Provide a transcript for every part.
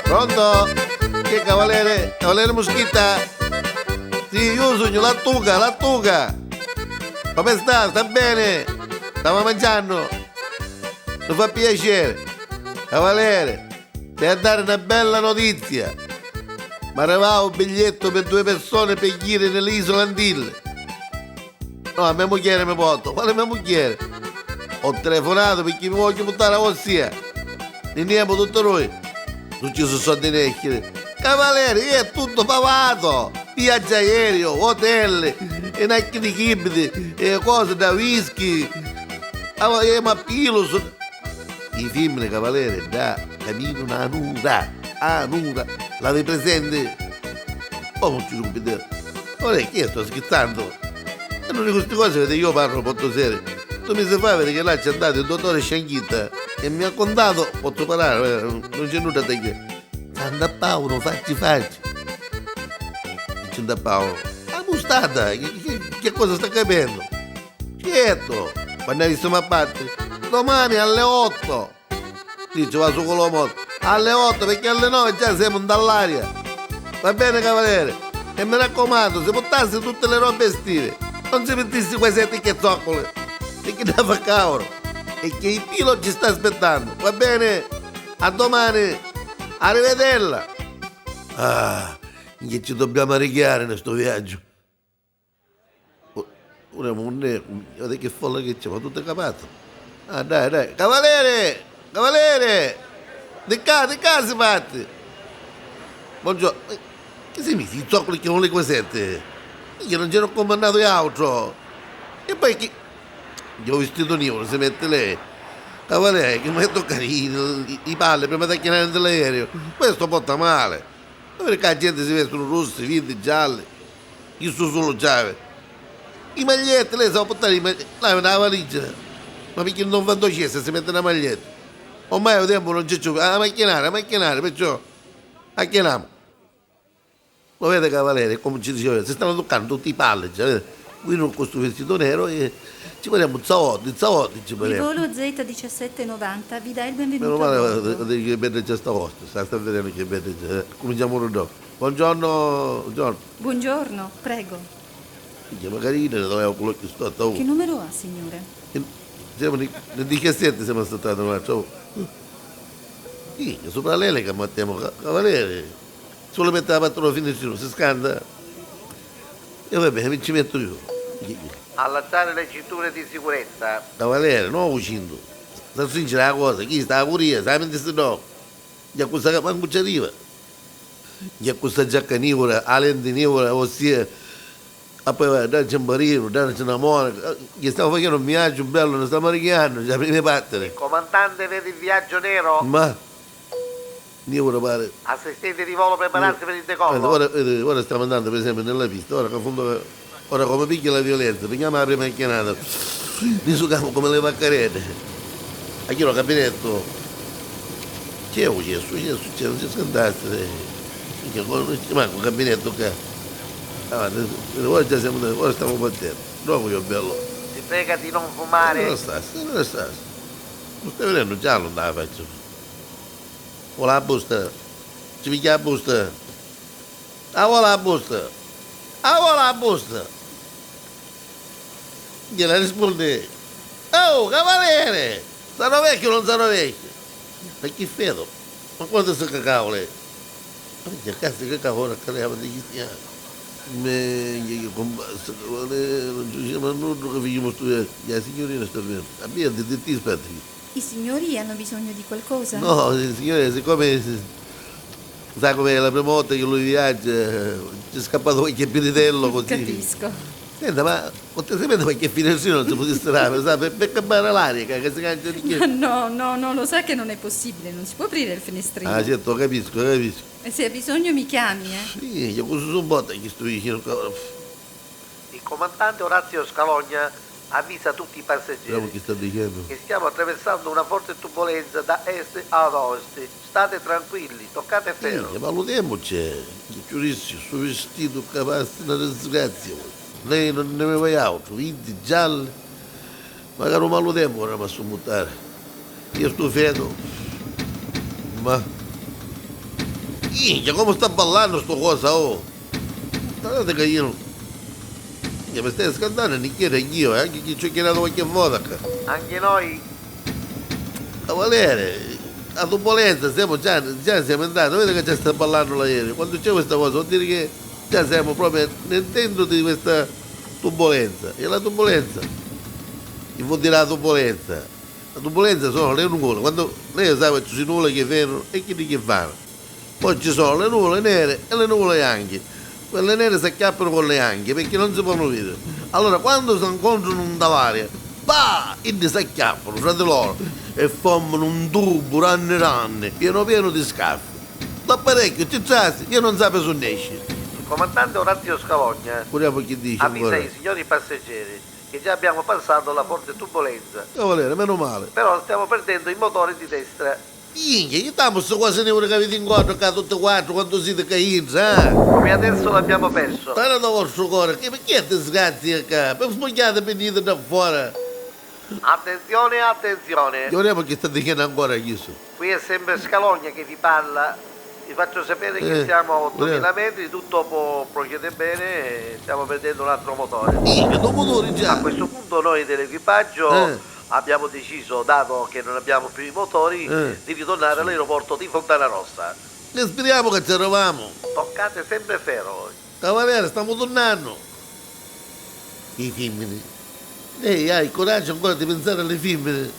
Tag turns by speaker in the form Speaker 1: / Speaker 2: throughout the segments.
Speaker 1: Pronto? Chi è cavaliere? Cavaliere Muschitta? Sì, io sugnu Lattuca, Lattuca! Come sta? Sta bene? Stava mangiando? Mi fa piacere! Cavaliere, ti a dare una bella notizia! Mi arrivava un biglietto per due persone per ghiri nell'isola Antille. No, a mia moglie mi porto. Quale mia moglie? Ho telefonato perché mi voglio buttare a ossia. Ne andiamo tutti noi. Non ci sono soldi neanche. Cavaliere, è tutto pagato. Viaggio aereo, hotel, e neanche di chibidi, e cose da whisky. Ah, e ma pilo. I femmine, cavaliere, da camminano a nuda, a nuda. L'avete presente? Oh, non ci sono più. Ora che sto scherzando? E non di queste cose, vede, io parlo molto serio. Tu mi sai fare vedere che là c'è andato il dottore Scianchitta e mi ha contato, posso parlare, non c'è nulla da chiedere. Santa Paolo, facci facci. Santa Paolo, la mustata, che cosa sta capendo? Certo, quando hai visto ma parte? Domani alle 8. Sì, ci va su con la moto. Alle 8 perché alle 9 già siamo dall'aria. Va bene cavaliere? E mi raccomando, se portasse tutte le robe estive, non si mettesse queste che zoccole, perché da fa cavolo. E che il pilo ci sta aspettando, va bene? A domani, arrivederla. Ah, che ci dobbiamo arricchiare in questo viaggio. Ora guarda che folla che c'è, ma tutto è capato. Ah dai, dai, cavaliere, cavaliere, di qua si parte. Buongiorno. Che sei messi i zoccoli che non le cosette? Io non c'ero comandato altro. E poi che... Io ho vestito nero, si mette lei. Cavaliere, che mi toccare i palle prima di acchianare dell'aereo. Questo porta male. Ma perché la gente si vestono rossi, verdi, gialli. Io sono solo gialli. I maglietti, lei sa portare i maglietti. Là è una valigia. Ma perché non fa docesse si mette una maglietta? Ormai il tempo non c'è più. A macchinare, a macchinare, perciò... Acchianiamo. Lo vede cavaliere, come ci diceva, si stanno toccando tutti i palle, cioè, vede? Qui con questo vestito nero e ci prendiamo zaotti, zaotti ci
Speaker 2: Il
Speaker 1: prendiamo.
Speaker 2: volo Z1790 vi dà il benvenuto
Speaker 1: Meno
Speaker 2: a
Speaker 1: male
Speaker 2: bordo.
Speaker 1: che bene già sta volta, sta vedendo che bene già. Cominciamo ora dopo. Buongiorno, buongiorno.
Speaker 2: Buongiorno, prego.
Speaker 1: Minchia, magari ne dovevo quello che sto a
Speaker 2: Che numero ha, signore?
Speaker 1: Siamo nel 17 siamo stati un altro. Sì, sopra l'elica mettiamo cavaliere. Solo mettere la pattuglia finestrino, si scanda. E va bene, mi ci metto io.
Speaker 3: Allacciare le cinture di sicurezza.
Speaker 1: Cavaliere, no uscendo. Sta sincera la cosa, chi sta a curia, sa mentre no. Già questa manco ci arriva. Già questa giacca nivora, la lente nivora, ossia. A poi va, c'è un barino, c'è una monaca. Che stiamo facendo un viaggio bello, non stiamo arrivando, già prima di battere.
Speaker 3: Comandante per il viaggio nero.
Speaker 1: Ma nivora pare.
Speaker 3: Assistente di volo prepararsi per il decollo.
Speaker 1: Ora, ora stiamo andando per esempio nella pista, ora, confondo, ora come picchia la violenza, prendiamo la prima chiamata, mi succhiamo come le vaccarette. A chi lo gabinetto? C'è un cesso, c'è, c'è, non si scandasse. Manco il gabinetto qua. Avanti, ora già siamo, ora stiamo battendo. Dopo io bello.
Speaker 3: Si prega di non fumare.
Speaker 1: Non sta, non sta. Non stai vedendo giallo non la faccio. O la busta. Ci picchia la busta. Ah, vuole la busta. Ah, vuole la busta. Gliela risponde. Oh, cavaliere! Sarò vecchio o non sarò vecchio? Ma chi fedo? Ma quanto si cacao lei? Ma che cazzo che cacao ora creiamo degli cristiani? Me, che combasso, cavaliere, non ci siamo a nulla che facciamo studiare. La signorina sta bene. Abbiamo di ti aspetti.
Speaker 2: I signori hanno bisogno di qualcosa?
Speaker 1: No, signore, siccome sa com'è la prima volta che lui viaggia, ci è scappato qualche pieditello così.
Speaker 2: Capisco.
Speaker 1: Senta, ma potete sapere qualche finestrino non si potesse dare, sa, per campare l'aria, che si cangia di
Speaker 2: Ma
Speaker 1: che.
Speaker 2: no, no, no, lo sa che non è possibile, non si può aprire il finestrino.
Speaker 1: Ah, certo, capisco, capisco.
Speaker 2: E se ha bisogno mi chiami, eh.
Speaker 1: Sì, io cosa sono botta che sto vicino, cavolo.
Speaker 3: Il comandante Orazio Scalogna avvisa tutti i
Speaker 1: Vediamo
Speaker 3: passeggeri
Speaker 1: che sta dicendo.
Speaker 3: che stiamo attraversando una forte turbolenza da est ad ovest. State tranquilli, toccate ferro.
Speaker 1: Sì, ma lo tempo c'è. Che giudizio, su vestito capace una disgrazia. Lei non nni voi autru, virdi, gialli, macari 'u malu tempu ora m'ha summuttari. Io stu fetu. Ma. Minchia, comu sta ballannu stu cosa, oh! Taliate ca io. Minchia, mi stai scantannu, nni chiedu anch'io, anche chi ci ho chierato qualche vota ccà.
Speaker 3: Anche noi.
Speaker 1: Cavaliere, a turbolenza siamo già, già siamo entrati, vedi che già sta ballando l'aereo. Quando c'è questa cosa vuol dire che già siamo proprio nel dentro di questa turbolenza. E la turbolenza, che vuol dire la turbolenza? La turbolenza sono le nuvole, quando lei sa che ci sono nuvole che vengono e quelli che vanno. Poi ci sono le nuvole nere e le nuvole bianche. Quelle nere si acchiappano con le anche perché non si possono vedere. Allora quando si incontrano in l'aria, pa! Iddi si acchiappano fra di loro e formano un tubo ranne ranne, pieno pieno di scaffi. L'apparecchio ti trasi e non sa per su nesci.
Speaker 3: Il comandante Orazio Scalogna
Speaker 1: Curiamo chi dice
Speaker 3: avvisa
Speaker 1: ancora.
Speaker 3: i signori passeggeri che già abbiamo passato la forte turbolenza,
Speaker 1: Cavaliere, meno male.
Speaker 3: però stiamo perdendo i motori di destra.
Speaker 1: Minchia, che stiamo sto quasi ne che avete incontro qua tutte e quattro quando siete cainza, eh?
Speaker 3: Come adesso l'abbiamo perso.
Speaker 1: Stare do vostro cuore, che perché disgrazia qua? Per sbagliate venite da fuori.
Speaker 3: Attenzione, attenzione.
Speaker 1: Vediamo che sta dicendo ancora chiuso.
Speaker 3: Qui è sempre Scalogna che vi parla. Vi faccio sapere che siamo a 8000 metri, tutto può procedere bene e stiamo perdendo un altro motore.
Speaker 1: Minchia, due motori già.
Speaker 3: A questo punto noi dell'equipaggio abbiamo deciso, dato che non abbiamo più i motori, di ritornare all'aeroporto di Fontana Rossa.
Speaker 1: E speriamo che ci arriviamo.
Speaker 3: Toccate sempre ferro.
Speaker 1: Cavaliere, stiamo tornando. I femmine. Lei ha il coraggio ancora di pensare alle femmine.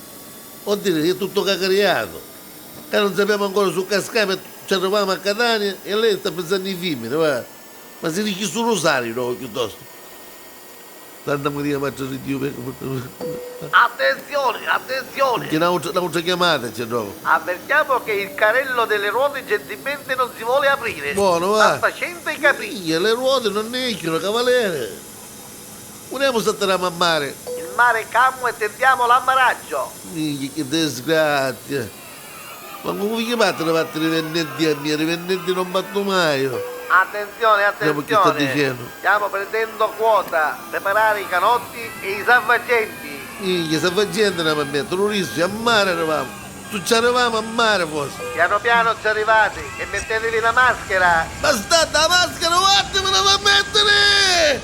Speaker 1: Vuol dire che è tutto cacariato. E non sappiamo ancora su cascame, ci arriviamo a Catania e lei sta pensando ai femmine, va. Ma si dice su Rosario, no, piuttosto. Santa Maria, Madre di Dio,
Speaker 3: Attenzione, attenzione!
Speaker 1: Che un'altra chiamata c'è dopo.
Speaker 3: Avvertiamo che il carrello delle ruote gentilmente non si vuole aprire.
Speaker 1: Buono, va.
Speaker 3: Sta facendo i capricci.
Speaker 1: Minchia, le ruote non escono, cavaliere. Vogliamo saltare a mare.
Speaker 3: Il mare è calmo e tentiamo l'ammaraggio.
Speaker 1: Minchia, che disgrazia. Ma come vi chiamate la parte rivendenti a mia? Rivendenti non batto mai. io.
Speaker 3: Attenzione,
Speaker 1: Vediamo che sta
Speaker 3: attenzione.
Speaker 1: dicendo.
Speaker 3: Stiamo prendendo quota. Preparare i canotti e i salvagenti.
Speaker 1: Minchia, sta facendo una mammetta, terroristi, a mare eravamo. Tu ci arrivavamo a mare forse.
Speaker 3: Piano piano ci arrivate e mettetevi la maschera.
Speaker 1: Bastate la maschera, un attimo, la va a mettere!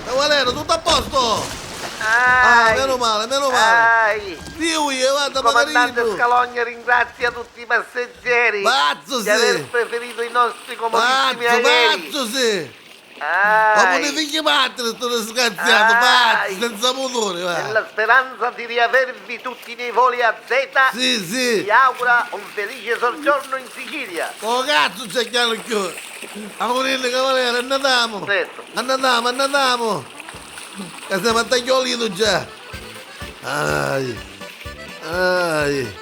Speaker 1: Cavaliere, tutto a posto! Ah,
Speaker 3: Ai,
Speaker 1: meno male, meno male.
Speaker 3: Ai.
Speaker 1: Più io, vado
Speaker 3: Il comandante
Speaker 1: Magarino.
Speaker 3: Scalogna ringrazia tutti i passeggeri
Speaker 1: Pazzo,
Speaker 3: di
Speaker 1: sì.
Speaker 3: aver preferito i nostri comodissimi
Speaker 1: Pazzo,
Speaker 3: aerei.
Speaker 1: pazzo, sì! Ma
Speaker 3: Ai.
Speaker 1: potete chiamartelo sto disgraziato,
Speaker 3: Ai.
Speaker 1: pazzo, senza motore, va!
Speaker 3: Nella speranza di riavervi tutti nei voli a Z,
Speaker 1: Sì, sì!
Speaker 3: vi augura un felice soggiorno in Sicilia.
Speaker 1: Oh cazzo c'è chiaro chiuso! Amorino cavaliere, andiamo!
Speaker 3: Certo.
Speaker 1: Andiamo, andiamo! Che siamo a tagliolino già! Ai! Ai!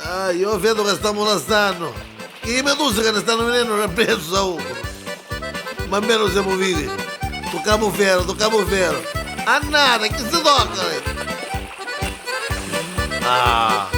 Speaker 1: Ai, io vedo che stiamo lasciando! I medusi che ne stanno venendo da presso, oh. Ma almeno siamo vivi! Tocchiamo ferro, tocchiamo ferro! Andate, che si tocca! Ah!